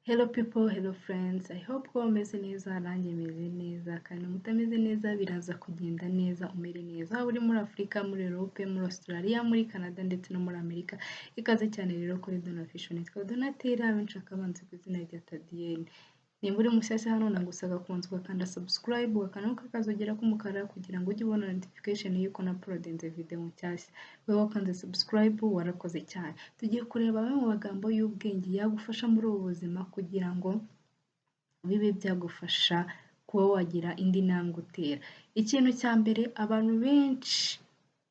Hello people, hello friends, I hope ko mumeze neza, nanjye meze neza, kandi mutameze neza biraza kugenda neza, umere neza, waba uri muri Afurika, muri Europe, muri Australia, muri Canada ndetse no muri Amerika. Ikaze cyane rero kuri Dona Vision. Nitwa Donatella, abenshi bakaba banzi ku izina rya Tadiyene. Nimba uri mushyashya hano, nagusaba kubanza ugakanda subscribe, ugakanda akazogera k'umukara kugira ngo ujye ubona notification y'uko na uploadinze video nshyashya. Wowe wakanze subscribe, warakoze cyane. Tugiye kureba amwe mu magambo y'ubwenge yagufasha muri ubu buzima kugira ngo bibe byagufasha kuba wagira indi ntambwe utera. Ikintu cya mbere, abantu benshi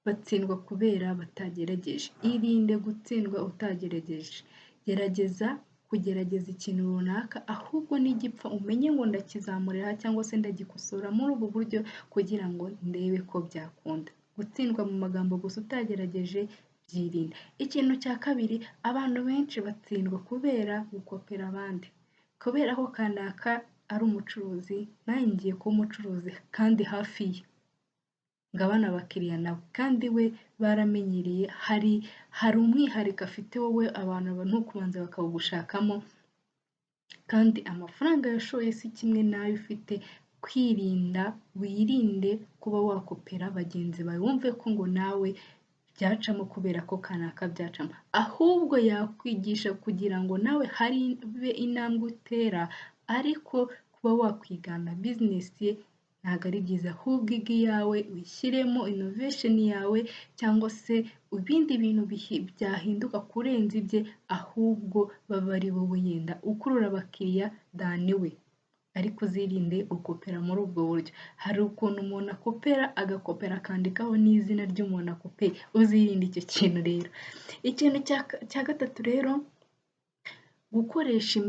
batsindwa kubera batagerageje. Irinde gutsindwa utagerageje. Gerageza kugerageza ikintu runaka, ahubwo nigipfa umenye ngo ndakizamurira cyangwa se ndagikosora muri ubu buryo kugira ngo ndebe ko byakunda. Gutsindwa mu magambo gusa utagerageje, byirinde. Ikintu cya kabiri, abantu benshi batsindwa kubera gukopera abandi. Kubera ko kanaka ari umucuruzi, nanjye ngiye kuba umucuruzi kandi hafi ye. Ngabane abakiriya nawe, kandi we baramenyereye, hari umwihariko afite wowe abantu ntukubanza bakawugushakamo, kandi amafaranga yashoye si kimwe n'ayo ufite. Kwirinda, wirinde kuba wakopera bagenzi bawe, wumve ko ngo nawe byacamo kubera ko kanaka byacamo. Ahubwo yakwigisha kugira ngo nawe habe intambwe utera, ariko kuba wakwigana business ye ntabwo ari byiza. Ahubwo iga iyawe, wishyiremo innovation yawe cyangwa se ibindi bintu byahinduka kurenza ibye, ahubwo babe ari wowe yenda ukurura abakiriya than we. Ariko uzirinde gukopera muri ubwo buryo. Hari ukuntu umuntu akopera, agakopera akandikaho n'izina ry'umuntu akopeye, uzirinde icyo kintu rero. Ikintu cya gatatu rero, gukoresha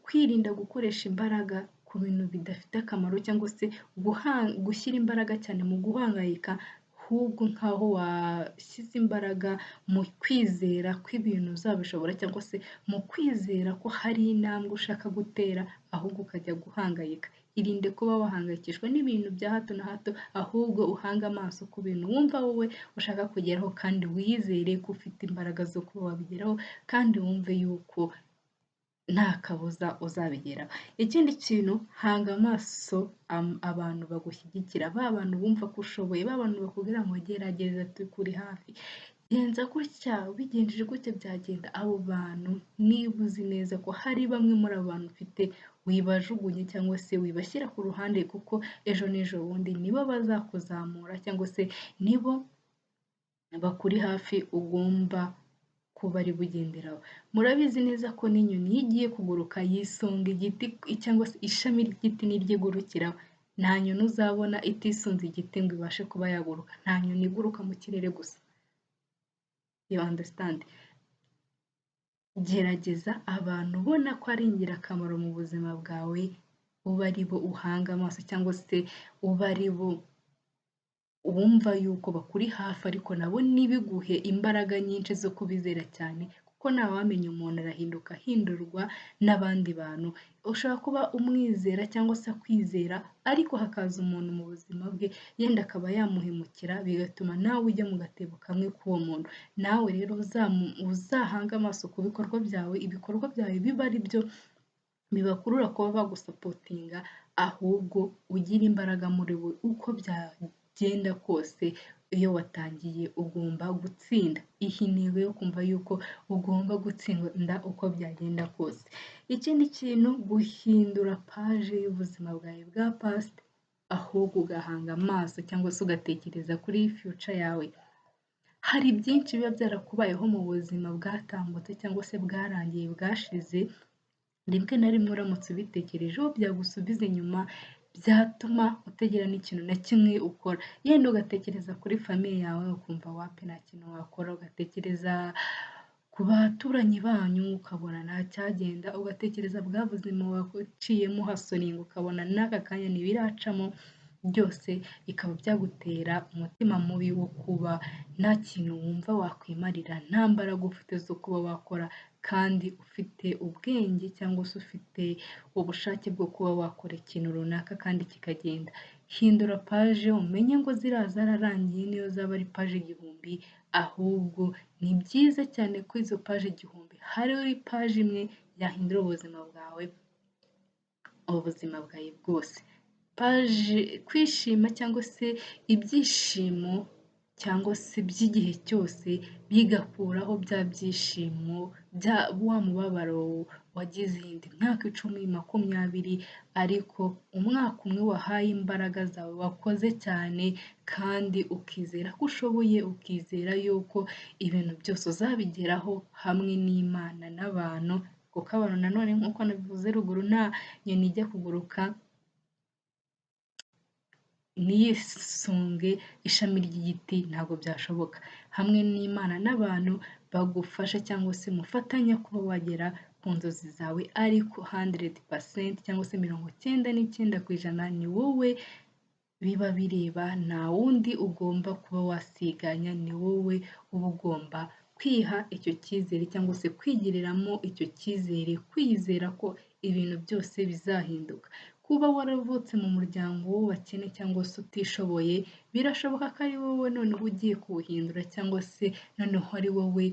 kwirinda gukoresha imbaraga ku bintu bidafite akamaro cyangwa se gushyira imbaraga cyane mu guhangayika, ahubwo nk'aho washyize imbaraga mu kwizera ko ibintu uzabishobora cyangwa se mu kwizera ko hari intambwe ushaka gutera, ahubwo ukajya guhangayika. Irinde kuba wahangayikishwa n'ibintu bya hato na hato, ahubwo uhange amaso ku bintu wumva wowe ushaka kugeraho kandi wizere ko ufite imbaraga zo kuba wabigeraho kandi wumve yuko nta kabuza uzabigeraho. Ikindi kintu, hanga amaso abantu bagushyigikira, ba bantu bumva ko ushoboye, ba bantu bakubwira ngo gerageza tukuri hafi, genza gutya, ubigenjeje gutya byagenda. Abo bantu niba uzi neza ko hari bamwe muri abo bantu ufite, wibajugunye cyangwa se wibashyira ku ruhande, kuko ejo n'ejo bundi nibo bazakuzamura cyangwa se nibo bakuri hafi ugomba kuba ari bugenderaho. Murabizi neza ko n'inyoni iyo igiye kuguruka yisunga igiti cyangwa se ishami ry'igiti niryo igurukiraho. Nta nyoni uzabona itisunze igiti ngo ibashe kuba yaguruka. Nta nyoni iguruka mu kirere gusa. You understand? Gerageza abantu ubona ko ari ingirakamaro mu buzima bwawe, ube ari bo uhanga amaso cyangwa se ube ari bo wumva yuko bakuri hafi, ariko nabo ntibiguhe imbaraga nyinshi zo kubizera cyane, kuko ntawamenya, umuntu arahinduka, ahindurwa n'abandi bantu. Ushobora kuba umwizera cyangwa se akwizera, ariko hakaza umuntu mu buzima bwe yenda akaba yamuhemukira, bigatuma nawe ujya mu gatebo kamwe k'uwo muntu. Nawe rero uzahange amaso ku bikorwa byawe, ibikorwa byawe bibe ari byo bibakurura kuba bagusupportinga, ahubwo ugire imbaraga muri we. Uko byagenda kose, iyo watangiye ugomba gutsinda. Ihe intego yo kumva yuko ugomba gutsinda uko byagenda kose. Ikindi kintu, guhindura page y'ubuzima bwawe bwa past, ahubwo ugahanga amaso cyangwa se ugatekereza kuri future yawe. Hari byinshi biba byarakubayeho mu buzima bwatambutse cyangwa se bwarangiye, bwashize, rimwe na rimwe uramutse ubitekerejeho byagusubiza inyuma, byatuma utagira n'ikintu na kimwe ukora. Yenda ugatekereza kuri famille yawe ukumva wapi, nta kintu wakora, ugatekereza ku baturanyi banyu ukabona nta cyagenda, ugatekereza bwa buzima waciyemo uhustlinga ukabona n'aka kanya ntibiracamo, byose bikaba byagutera umutima mubi wo kuba nta kintu wumva wakwimarira, nta mbaraga ufite zo kuba wakora kandi ufite ubwenge cyangwa se ufite ubushake bwo kuba wakora ikintu runaka kandi kikagenda. Hindura page, umenye ngo ziriya zararangiye niyo zaba ari page 1000, ahubwo ni byiza cyane ko izo page 1000 hariho page imwe yahindura ubuzima bwawe, ubuzima bwawe bwose. Paje kwishima cyangwa se ibyishimo cyangwa se by'igihe cyose bigakuraho bya byishimo bya wa mubabaro wagize iyindi myaka 10, 20, ariko umwaka umwe wahaye imbaraga zawe, wakoze cyane kandi ukizera ko ushoboye, ukizera yuko ibintu byose uzabigeraho hamwe n'Imana n'abantu, kuko abantu nanone nk'uko nabivuze ruguru, nta nyoni ijya kuguruka ntiyisunge ishami ry'igiti, ntabwo byashoboka. Hamwe n'Imana n'abantu bagufasha cyangwa se mufatanya kuba wagera ku nzozi zawe, ariko 100% cyangwa se 99% ni wowe biba bireba, nta wundi ugomba kuba wasiganya, ni wowe uba ugomba kwiha icyo cyizere cyangwa se kwigiriramo icyo cyizere, kwizera ko ibintu byose bizahinduka. Kuba waravutse mu muryango w'abakene cyangwa se utishoboye, birashoboka ko ari wowe noneho ugiye kuwuhindura cyangwa se noneho ari wowe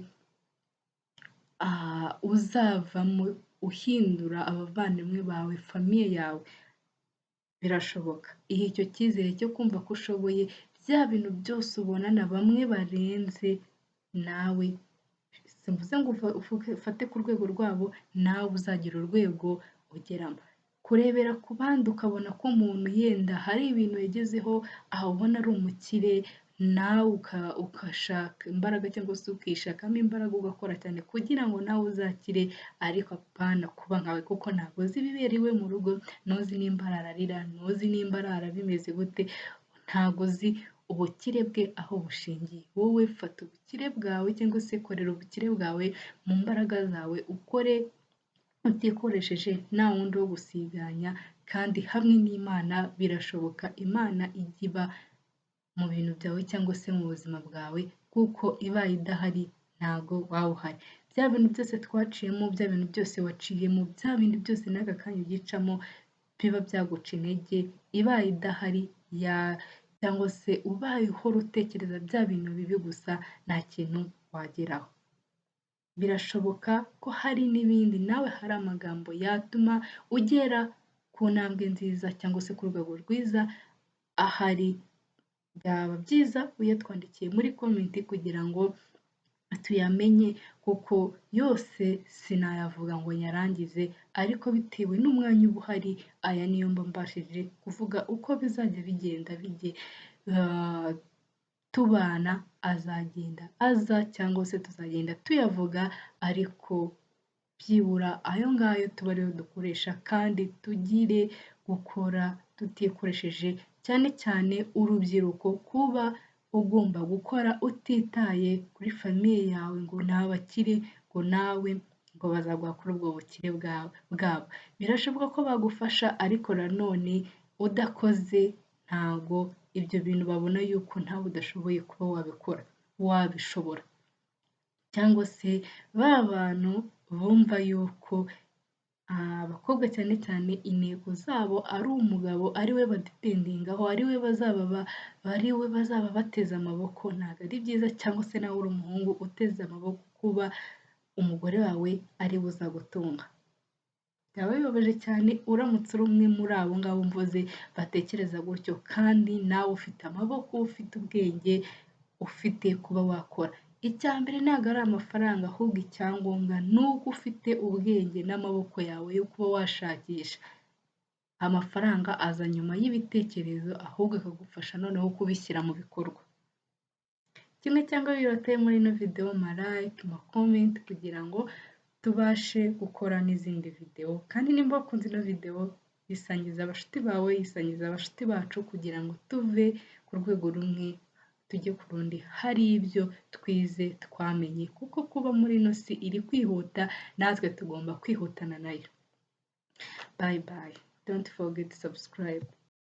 uzavamo uhindura abavandimwe bawe, famille yawe, birashoboka. Ihe icyo cyizere cyo kumva ko ushoboye, bya bintu byose ubonana bamwe barenze nawe, simvuze ngo ufate ku rwego rwabo, nawe uzagira urwego ugeramo. Kurebera ku bandi ukabona ko umuntu yenda hari ibintu yagezeho, aho ubona ari umukire, nawe ugashaka imbaraga cyangwa se ukishakamo imbaraga ugakora cyane kugira ngo nawe uzakire, ariko apana kuba nkawe, kuko ntabwo uzi ibibera iwe mu rugo, ntuzi nimba arara, ntuzi nimba arara bimeze gute, ntabwo uzi ubukire bwe aho bushingiye. Wowe fata ubukire bwawe cyangwa se korera ubukire bwawe mu mbaraga zawe, ukore utikoresheje, nta wundi wo gusiganya, kandi hamwe n'Imana birashoboka. Imana ijya iba mu bintu byawe cyangwa se mu buzima bwawe, kuko ibaye idahari ntago waba uhari. Bya bintu byose twaciyemo, bya bintu byose waciyemo, bya bindi byose n'aka kanya ugicamo biba byaguca intege, ibaye idahari cyangwa se ubaye uhora utekereza bya bintu bibi gusa, nta kintu wageraho. Birashoboka ko hari n'ibindi nawe hari amagambo yatuma ugera ku ntambwe nziza cyangwa se ku rwego rwiza ahari, byaba byiza uyatwandikiye muri comment kugira ngo tuyamenye, kuko yose sinayavuga ngo nyarangize, ariko bitewe n'umwanya uba uhari, aya niyo mba mbashije kuvuga. Uko bizajya bigenda bijye tubana, azagenda aza cyangwa se tuzagenda tuyavuga, ariko byibura ayo ngayo tuba ariyo dukoresha, kandi tugire gukora tutikoresheje, cyane cyane urubyiruko, kuba ugomba gukora utitaye kuri famille yawe ngo ni abakire, ngo nawe ngo bazaguha kuri ubwo bukire bwabo. Birashoboka ko bagufasha, ariko nanone udakoze ntago ibyo bintu babona yuko nawe udashoboye kuba wabikora, wabishobora. Cyangwa se ba bantu bumva yuko abakobwa cyane cyane intego zabo ari umugabo, ari we badependingaho, ari we bazaba bateze amaboko, ntabwo ari byiza, cyangwa se nawe uri umuhungu uteze amaboko kuba umugore wawe ari we uzagutunga. Byaba bibabaje cyane uramutse uri umwe muri abo ngabo mvuze batekereza gutyo, kandi nawe ufite amaboko, ufite ubwenge, ufite kuba wakora. Icya mbere ntabwo ari amafaranga, ahubwo icyangombwa ni uko ufite ubwenge n'amaboko yawe yo kuba washakisha. Amafaranga aza nyuma y'ibitekerezo, ahubwo akagufasha noneho kubishyira mu bikorwa. Kimwe cyangwa bibiri wateye muri ino video, ma like, ma comment, kugira ngo tubashe gukora n'izindi video, kandi nimba wakunze ino video yisangiza abashuti bawe, yisangiza abashuti bacu, kugira ngo tuve ku rwego rumwe tujye ku rundi, hari ibyo twize twamenye, kuko kuba muri ino si iri kwihuta, natwe tugomba kwihutana nayo. Bye bye, don't forget to subscribe.